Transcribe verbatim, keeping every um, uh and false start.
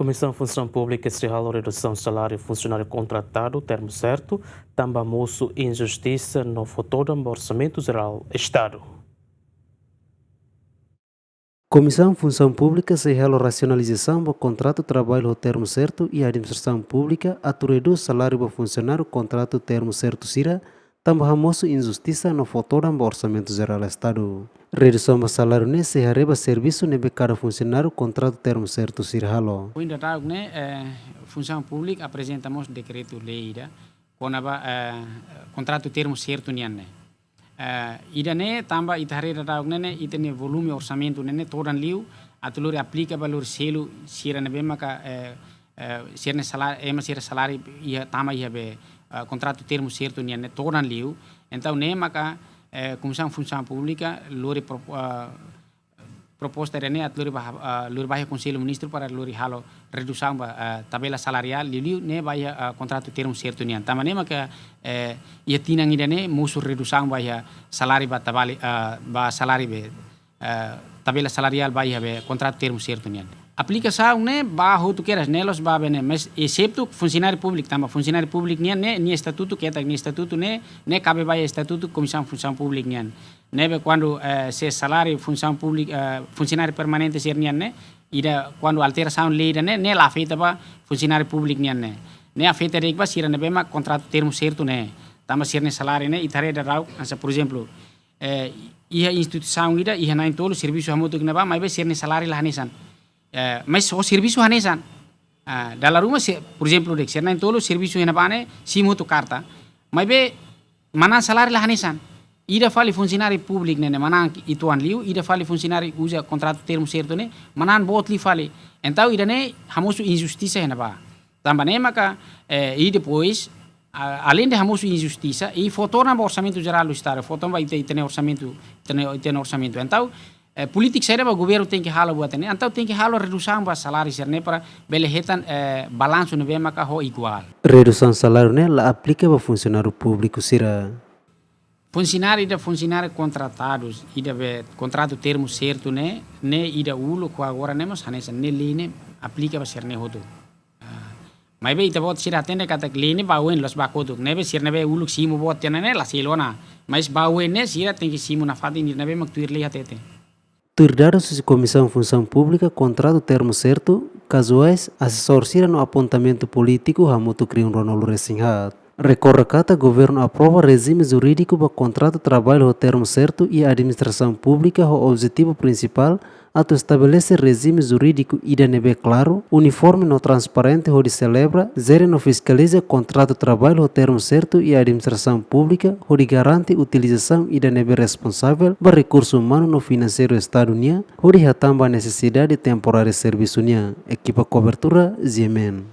Komisaun Funsaun Públika sei halo redusaun saláriu funsionáriu kontratadu termu sertu, tanba mosu injustisa no fó todan ba Orsamentu Jerál Estadu. Komisaun Funsaun Públika sei halo rasionalizasaun ba kontratu traballu ho termu sertu iha administrasaun públika atu redús saláriu ba funsionáriu kontratu termu sertu sira, tanba hamosu injustisa no fó todan ba Orsamentu Jerál Estadu. Redusaun ba saláriu ne'e sei haree ba servisu ne'ebé kada funsionáriu kontratu termu sertu sira halo. Ohin daudauk ne'e, eh, Funsaun Públika aprezenta mós dekretu-lei ida kona-ba, eh, kontratu termu sertu nian ne'e. Eh, ida-ne'e tanba ita haree daudauk ne'e, ne'e ita-nia volume orsamentu ne'e, ne'e todan liu atu lori aplika ba lori selu sira ne'ebé maka, eh, eh, sira-nia saláriu, ema sira saláriu iha tama iha be, eh, kontratu termu sertu nian ne'e todan liu. Entaun ne'e maka, eh, Komisaun Funsaun Públika lori pro-, eh, proposta ida-ne'e atu lori ba, eh, lori ba iha Konsellu Ministru para lori halo redusaun ba, eh, tabela salariál liuliu ne'e ba iha, eh, kontratu termu sertu nian. Tanba ne'e maka, eh, iha tinan ida-ne'e mosu redusaun ba iha saláriu ba tabali, eh, ba saláriu be, eh, tabela salariál ba iha be kontratu termu sertu nian. Aplikasaun ne'e ba hotu kedas, ne'e la'ós ba be ne'e, mas eseptu funsionáriu públiku, tanba funsionáriu públiku nian ne'e, nia estatutu ketak, nia estatutu ne'e, ne'e kabe ba iha estatutu Komisaun Funsaun Públika nian. Ne'ebé kuandu, eh, se saláriu funsaun públika, eh, funsionáriu permanente sira-nian ne'e, ida kuandu alterasaun lei ida-ne'e, ne'e la afeta ba funsionáriu públiku nian ne'e. Ne'e afeta de'it ba sira ne'ebé mak kontratu termu sertu ne'e. Tanba sira-nia saláriu ne'e, ita haree daudauk, hanesan, por ezemplu, eh, iha instituisaun ida, iha na'in-tolu servisu hamutuk iha ne'ebá, maibé sira-nia saláriu la hanesan. Eh, mas ho servisu hanesan. Ah, dala ruma se, por ezemplu, de'it sira na'in-tolu servisu iha ne'ebá ne'e, simu hotu karta. Maibé manán saláriu la hanesan. Ida fali funsionáriu públiku ne'e, ne'e manán uitoan liu, ida fali funsionáriu uza kontratu termu sertu ne'e, manán boot liu fali. Entaun ida-ne'e hamosu injustisa iha ne'ebá. Tanba ne'e maka, eh, i depois, a-, aleinde hamosu injustisa, i fó todan ba Orsamentu Jerál do Estadu, fó todan ba ita, ita-nia orsamentu, ita-nia, ita-nia orsamentu. Entaun, eh, polítika saida ba governu tenke halo buat ne'e, entaun tenke halo redusaun ba saláriu sira-ne'e para bele hetan, eh, balansu ne'ebé maka ho iguál. Redusaun saláriu ne'e la aplika ba funsionáriu públiku sira. Funsionáriu ida, funsionáriu kontratadu, ida be kontratu termu sertu ne'e, ne'e ida uluk ho agora ne'e mós hanesan, ne'e lei ne'e aplika ba sira-ne'e hotu. Ah, maibé ita-boot sira hatene katak lei ne'e ba oin, la'ós ba kotuk. Ne'ebé sira ne'ebé uluk simu boot tiha ona ne'e la selu ona. Mas ba oin ne'e sira tenke simu nafatin ida ne'ebé mak tuir lei hatete. Tuir dadus husi Komisaun Funsaun Públika, kontratu termu sertu, kazuais, asesór sira no apontamentu polítiku hamutuk rihun ruanulu-resin-haat. Rekorda katak governu aprova rejime jurídiku ba kontratu traballu ho termu sertu iha administrasaun públika ho objetivu prinsipál atu estabelese rejime jurídiku ida ne'ebé klaru, uniforme no transparente hodi selebra, jere no fiskaliza kontratu traballu ho termu sertu iha administrasaun públika hodi garante utilizasaun ida ne'ebé responsavel ba rekursu umanu no finanseiru Estadu nian, hodi hatán ba nesesidade temporária servisu nian. Ekipa kobertura, G M N.